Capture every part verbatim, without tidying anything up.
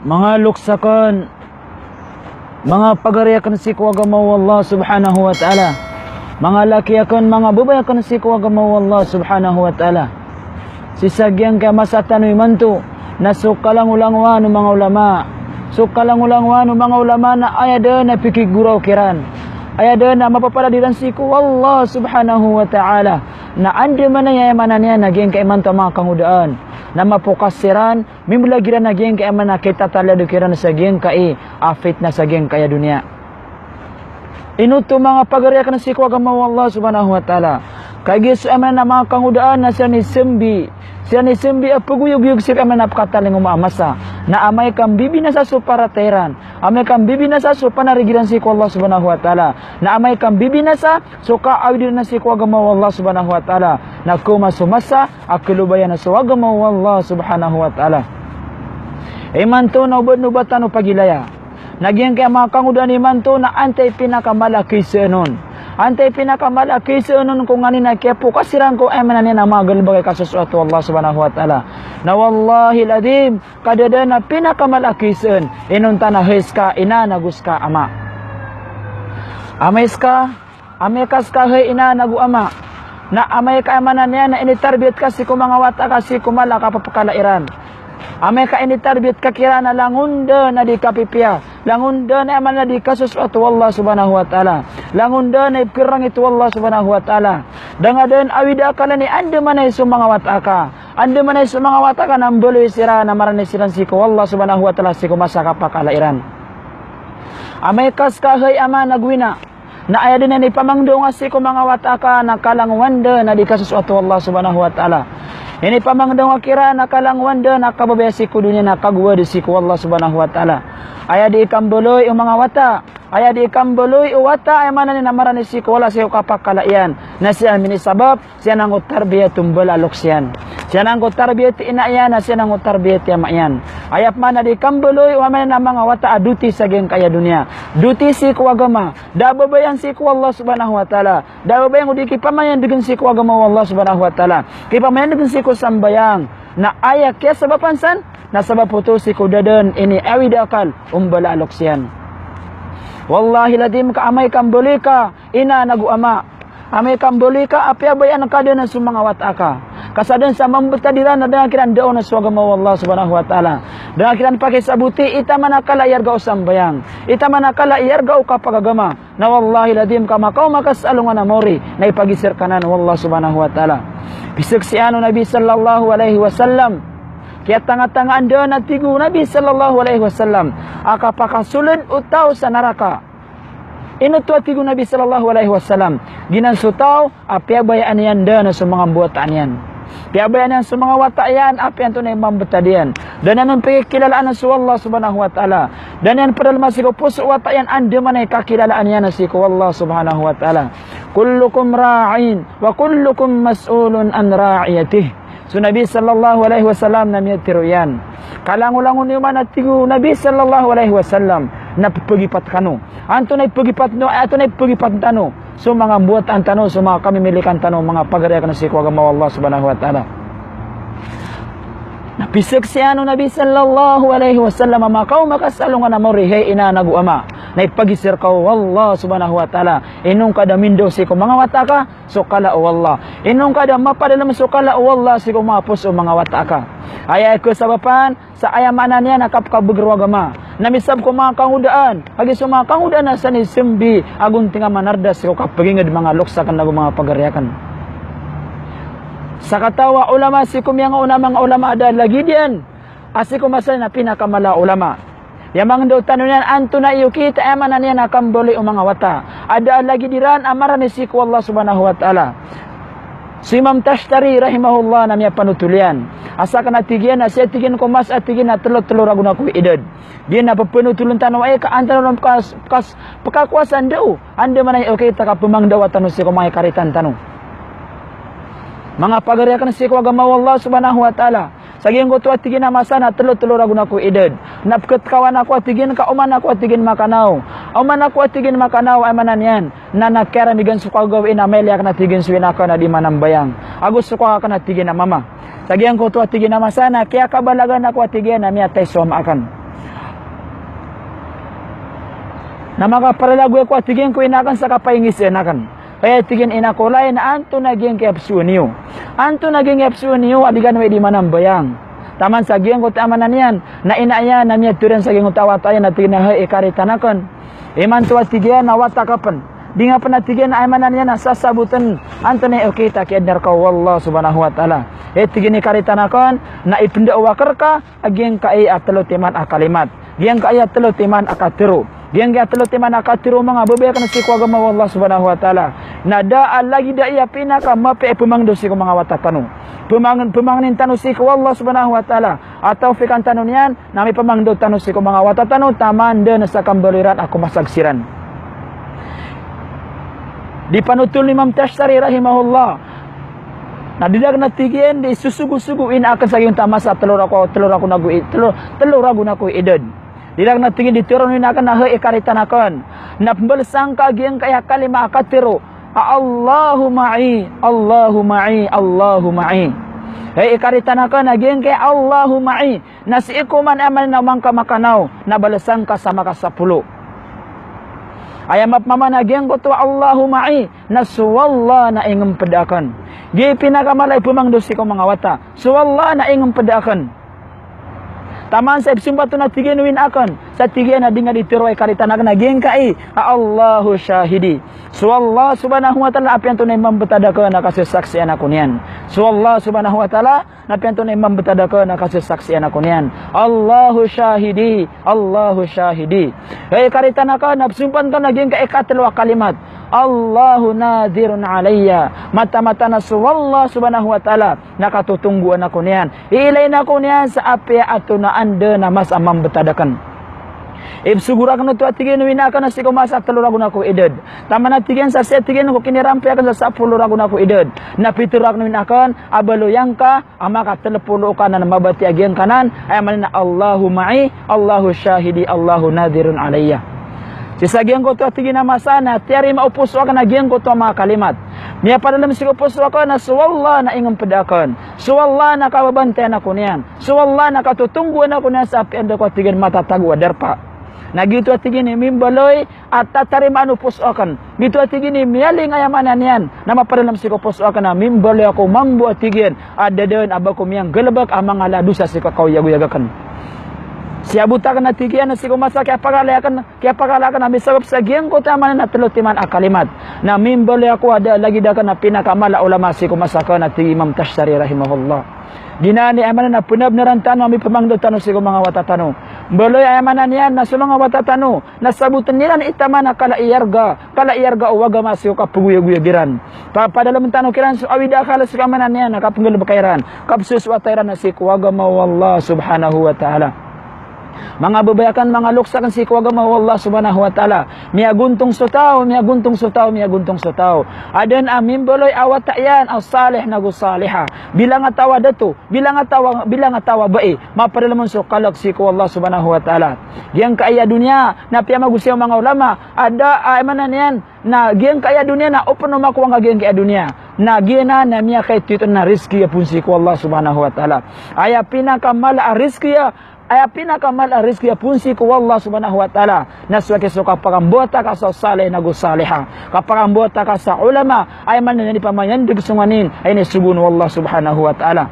Manga loks akn, manga pagari akn sii ko agama o Allah subhanahu wa ta'ala. Manga laki akn, manga babay akn sii ko agama o Allah subhanahu wa ta'ala. Sii sa giyangkaya masa tano imanto, na so kalangolangowan o manga ulama. So kalangolangowan o manga ulama na aya dn a pikigoraok iran. Aya dn a mapapalad iran sii ko Allah subhanahu wa ta'ala. Na andamanaya aya maana niyan a giyangkaya imanto a manga kangodaan. Na mapokas iran, mimblag iran a giyangkaya maana a kitataliyado kiran sa giyangkai a fitna sa giyangkaya doniya. Ino oto manga pagari akn sii ko agama o Allah subhanahu wa ta'ala. Kagiya so aya maana a manga kangodaan na siran i sambi. Siran i sambi a pagoyogoyog sii ko aya maana a pkatalingoma a masa. Na amay ka mbibinasa so paratiyaya iran. Amay ka mbibinasa so panarig iran sii ko Allah subhanahu wa ta'ala. Na amay ka mbibinasa so kaawid iran sii ko agama o Allah subhanahu wa ta'ala. Na khaoma so masa a kalobayan so agama o Allah subhanahu wa ta'ala. Imanto na oba dn oba tano pagilaya. Na giyangkaya manga kangodaan imanto na antai pinakamala a kaisaan on. Antai pinakamala a kaisaan on ko nganin a kiyapokas iran ko aya maana niyan a manga galbk a ikasosoat o Allah subhanahu wa ta'ala. Na wallahil adhim, ka da dn a pinakamala a kaisaan, inonta na hay ska ina nago ska ama. Amay ska, amay ka ska hay ina nago ama, na amay ka aya maana niyan na initarbiyat ka sii ko manga wata ka sii ko mala a kapapakala iran. Amay ka initarbiyat ka kiran a langon dn a di kapipiya, langon dn a aya maana di kasosoat o Allah subhanahu wa ta'ala, langon dn a ipkirangit o Allah subhanahu wa ta'ala. Da ngka dn awida akal a andamanaya so manga wata ka. Andamanaya so manga wata ka na mbaloy siran a marani siran sii ko Allah subhanahu wa ta'ala sii ko masa a kapakala iran. Amay ka ska hay ama nago ina, na aya dn a inipamangndao ngka sii ko manga wata ka na kalangowan dn a di kasosoat o Allah subhanahu wa ta'ala. Inipamangndao ngka kiran a kalangowan dn a kababaya sii ko doniya na kagowad sii ko Allah subhanahu wa ta'ala. Aya dii kambaloy o manga wata, aya dii kambaloy o wata, aya maana niyan na marani sii ko Allah sii ko kapakala iyan. Na siya minisabap, siya nanggo tarbiyat o mbala a loks iyan. Siya nanggo tarbiyat i ina iyan, na siya nanggo tarbiyat i ama iyan. Aya pman a dii kambaloy o aya maana niyan a manga wata a doti sa giyangkaya doniya. Doti sii ko agama. Da a babayang sii ko Allah subhanahu wa ta'ala. Da a babayang o di kipamayandgn sii ko agama o Allah subhanahu wa ta'ala. Kipamayandgn sii ko sambayang. Na aya kiyasabapan san, na sabap oto sii ko da dn iniawida akal o mbala a loks iyan. Wallahil adhim ka amay ka mbaloy ka, ina nago ama. Amay ka mbaloy ka a piyabayaan ka dn so manga wata ka. Ka sa dn sa mambtad iran na da ngka kiran daon so agama o Allah subhanahu wa ta'ala. Da ngka kiran pakisaboti i taman a kala i arga o sambayang. I taman a kala i arga o kapagagama. Na wallahil adhim ka makaoma ka sa alongan a maori na ipagisir ka nan o Allah subhanahu wa ta'ala. Pizaksian o Nabi sallallahu alaihi wasallam. Kiyatangatangaan dn a tig o Nabi sallallahu alaihi wasallam a kapakasold o taw sa naraka. Ino oto a tig o Nabi sallallahu alaihi wasallam? Giyanan so taw a piyabayaan iyan dn so manga mbawataan iyan. Piyabayaan iyan so manga wata iyan, apiya antonaa i mambtad iyan. Da niyan on pkikilalaan so Allah subhanahu wa ta'ala. Da niyan pdalma sii ko poso o wata iyan, andamanaya i kakilalaan iyan sii ko Allah subhanahu wa ta'ala. Kullukum ra'in wa kullukum mas'ulun an ra'iyatih. So Nabi sallallahu alaihi wasallam na miyatharo iyan. Kalangolangon iyo man a tig o Nabi sallallahu alaihi wasallam na pphagipat kano. Antonaa i phagipat no, antonaa i phagipat tano so manga mbawataan tano, so manga kamimilikan tano, manga pagari akn sii ko agama o Allah subhanahu wa ta'ala. Na pizaksian o Nabi sallallahu alaihi wasallam a makaoma ka sa alongan a maori, hay ina nago ama, na ipagisir ka o Allah subhanahu wa ta'ala. Ino ngka da mindao sii ko manga wata ka so kala o Allah. Ino ngka da mapadalm so kala o Allah sii ko manga poso o manga wata ka. Aya kasabapan sa aya maana niyan a kapkabagr o agama. Na misabap ko manga kangodaan, kagiya so manga kangodaan na san i sambi a gonting a manarda sii ko kapagingd, manga loks akn ago manga pagari akn. Sakataw a ulama sii ko miyangaona a manga ulama a da a lagid iyan a sii ko masa na pinakamala a ulama. Aya mangndao tano niyan antonaa i okit a aya maana niyan a kambaloy o manga wata a da a lagid iran a marani sii ko Allah subhanahu wa ta'ala. So Imam Tashtari rahimahullah na miyapanotol iyan a sakn a tig iyan a sii a tig iyan ko masa a tig iyan a tlo, tlo ragon ako i idad. Giyanan a pphanotolen tano ai ka an tano ron pkas, pkas, pkakowa sa ndao. Andamanaya i okit a kapmangndao tano sii ko manga ikaritan tano. Manga pagari akn sii ko agama o Allah subhanahu wa ta'ala. Sa giyangkoto a tig iyan a masa na tlo, tlo ragon ako i idad. Na pkhatkawan ako a tig iyan ka oman ako a tig iyan makanaw. Oman ako a tig iyan makanaw, aya maana niyan na, na kiyaramigan so kagagawii na mailay akn a tig iyan so ina akn a di manambayang ago so kaka akn a tig iyan a mama. Sa giyangkoto a tig iyan a masa na kiyakabalagan ako a tig iyan a miyatay so ama akn. Na makaparalagoy ako a tig iyan ko ina akn sa kapaingiza akn. Aya tig iyan, ina ko lay, na antonaa giyangkai a pzoon iyo? Antonaa giyangkai a pzoon iyo a di kano di manambayang? Taman sa giyangkoto a aya maana niyan na ina iyan na miyatharo iyan sa giyangkoto a wata iyan a tig iyan a hay ikaritan akn, imanto a tig iyan na wata ka pn. Di nga pn a tig iyan a aya maana niyan na sasabotn antonaa i okit a kiyaadn rka o Allah subhanahu wa ta'ala. Aya tig iyan ikaritan akn na ipndao akn rka a giyangkai a tlo timan a kalimat. Giyangkai a tlo timan a katharo. Giyangkai a tlo timan a katharo, manga babay akn sii ko agama o Allah subhanahu wa ta'ala, na da a lagid aya pinakamapiya i pmangndao sii ko manga wata tano. Pmang-, pmangnin tano sii ko Allah subhanahu wa ta'ala a tawfiqan tano niyan, na mipmangndao tano sii ko manga wata tano, taman dn sa kambaloy iran a komasag siran. Di panothol o Imam Tashari rahimahullah, na di da akn a tig iyan di sosogosogo o ina akn sa giyangkoto a masa a tlo ragon, tlo ragon ago i-, tlo, tlo ragon ago i idad. Di da akn a tig iyan di tharoon o ina akn a hay ikaritan akn. Na pmbaloy sangka a giyangkai a kalima a katharo a Allahu ma'i, Allahu ma'i, Allahu ma'i. Hay ikaritan akn a giyangkai a Allahu ma'i. Na sii ko man a aya maana niyan na o mangka makanaw, na baloy sangka sa makasapolo. Aya mapmaana a giyangkoto a Allahu ma'i na so Allah na ingmpd akn. Giya i pinakamala i pmangndao sii ko manga wata. So Allah na ingmpd akn. Taman sa ipsompat on a tig iyan o ina akn, sa tig iyan a di nga di tharoa ikaritan akn a giyangkai a Allahu shahidi. So Allah subhanahu wa ta'ala a apiya antonaa i mambtad akn na kasasaksian ako niyan. So Allah subhanahu wa ta'ala na apiya antonaa i mambtad akn na kasasaksian ako niyan. Allahu shahidi, Allahu shahidi. Hay ikaritan akn, na psompat on a giyangkai a ikatlo a kalimat. Allahu nadhirun alayya. Mataan-mataan a so Allah subhanahu wa ta'ala na katotonggoan ako niyan. Iilayn ako niyan sa apiya antonaa dn a masa a mambtad akn. Ipsogo rakn oto a tig iyan o ina akn a sii ko masa a tlo ragon ago i idad. Taman a tig iyan sa sii a tig iyan ko kinirampi akn sa sapolo ragon ago i idad. Na pitharo rakn o ina akn a baloy angka a makatlo polo ka nan mabatiya giyangkanan, aya maana niyan na Allahu ma'i, Allahu shahidi, Allahu nadhirun alayya. Sii sa giyangkoto a tig iyan a masa na tiyarima o poso akn a giyangkoto a manga kalimat. Miyapadalm sii ko poso akn a so Allah na ingmpd akn. So Allah na kababantayan ako niyan. So Allah na katotonggoan ako niyan sa apiya anda ko a tig iyan matatago a darpa. Na giyoto a tig iyan i mimbaloy a tatarimaan o poso akn. Giyoto a tig iyan i miyaling, aya maana niyan na mapadalm sii ko poso akn a mimbaloy ako mambo a tig iyan a da dn a ba ko miyanggalbk a manga ala a dosa sii ko kaoyagoyag akn. Siyabot akn a tig iyan a sii ko masa a kiyapakala akn, kiyapakala akn a misabap sa giyangkoto a aya maana niyan na tlo timan a kalimat. Na mimbaloy ako a da a lagid akn a pinakamala a ulama sii ko masa akn a tig i Imam Tashari rahimahullah. Giyanan i aya maana niyan na pnabnaran tano a mipmangndao tano sii ko manga wata tano. Mbaloy, aya maana niyan na so manga wata tano na sabotn iran i taman a kala i arga, kala i arga o agama sii ko kapgoyagoyag iran. Pa-, padalmn tano kiran so awid a akal sii ko aya maana niyan na kapnggalbka iran, kapsosoat iran sii ko agama o Allah subhanahu wa ta'ala. Manga babay akn, manga loks akn sii ko agama o Allah subhanahu wa ta'ala. Miyagontong so taw, miyagontong so taw, miyagontong so taw. Adn a mimbaloy a wata iyan a salih nago saliha. Bilang a taw a dato, bilang a taw a, bilang a taw a bai, mapadalm on so kalk sii ko Allah subhanahu wa ta'ala. Giyangkai a doniya na piyamagosayn o manga ulama a da, a, aya maana niyan na giyangkai a doniya na opama ko angka giyangkai a doniya. Na giyanan na miyakaitoito na rizki a poon sii ko Allah subhanahu wa ta'ala. Aya pinakamala a rizki a, aya pinakamala a rizki a poon sii ko Allah subhanahu wa ta'ala na so aki so kapakambawata ka sa salih nago saliha. Kapakambawata ka sa ulama, aya maana niyan i pamayandg so nganin a inisogo on o Allah subhanahu wa ta'ala.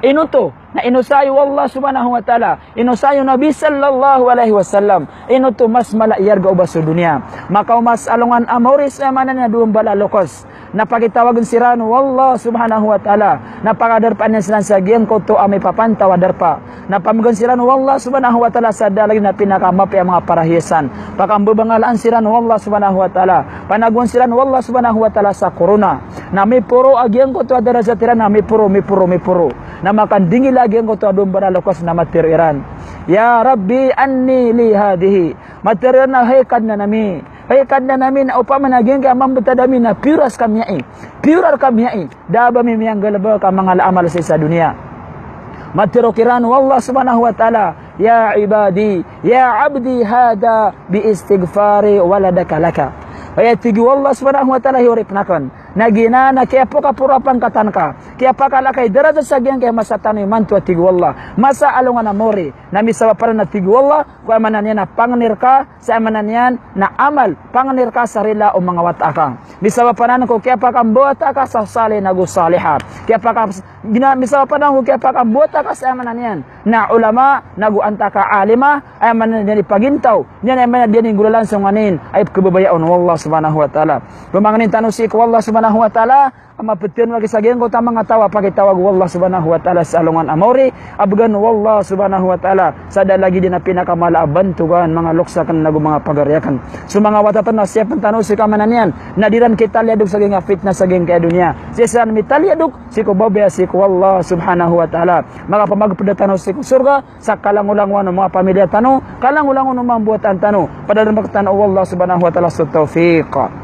Ino oto na inosay o Allah subhanahu wa ta'ala, inosay o Nabi sallallahu alaihi wasallam, ino oto mas mala i arga o ba so doniya. Makaoma sa alongan a maori so aya maana niyan na dowa mbala a loks. Na pakitawagn siran o Allah subhanahu wa ta'ala. Na pakadarpaan iyan siran sa giyangkoto a mipapantaw a darpa. Na pamgn siran o Allah subhanahu wa ta'ala sa da a lagid a pinakamapiya a manga parahiyasan. Pakambabangalaan siran o Allah subhanahu wa ta'ala. Panagoan siran o Allah subhanahu wa ta'ala sa korona. Na miporo a giyangkoto a darajat iran na miporo, miporo, miporo. Na makandingila a giyangkoto a dowa mbala a loks na matharo iran, "Ya Rabbi, anna li hadhihi." Matharo iran a, "Hay Kadnan ami, hay Kadnan ami, na opama na giyangkai a mambtad ami na piyor a skami ai, piyor a rkami ai, da a ba mi miyanggalbk a manga ala a amal sii sa doniya." Matharo kiran o Allah subhanahu wa ta'ala, "Ya ibadi, ya abdi, hadha bi istighfari waladaka laka." Aya tig o Allah subhanahu wa ta'ala, hay oripn akn, Na giyanan na kiyapakaporo a pangkatan ka, kiyapakala ka i darajat sa giyangkaya masa tano imanto a tig o Allah. Masa alongan a maori, na misabap anan a tig o Allah, ko aya maana niyan na pangni rka sa aya maana niyan na amal, pangni rka sa rila o manga wata aka. Misabap anan ko kiyapakambawata ka sa salih nago saliha. Kiyapaka-, gina-, misabap anan ko kiyapakambawata ka sa aya maana niyan na ulama, nago antaa ka alima, aya maana niyan i pagintaw, niyan aya maana niyan i nggolalan so nganin a ipkhababayaan o Allah subhanahu wa ta'ala. Pamangnin tano sii ko Allah subhanahu wa ta'ala, a maptharoon o aki sa giyangkoto a manga taw a pakitawag o Allah subhanahu wa ta'ala sa alongan a maori, a bgan o Allah subhanahu wa ta'ala sa da lagid iyan a pinakamala a bantogan, manga loks akn nago manga pagari akn. So manga wata tano na siyapn tano sii ko aya maana niyan na di ran kitaliyadok sa giyangkaya fitna sa giyangkaya doniya. Sii siran mitaliyadok sii ko babaya sii ko Allah subhanahu wa ta'ala. Makapamagpda tano sii ko sorga sa kalangolangowan o manga pamilya tano, kalangolangowan o manga mbawataan tano. Padalan rktano o Allah subhanahu wa ta'ala so tawfiq.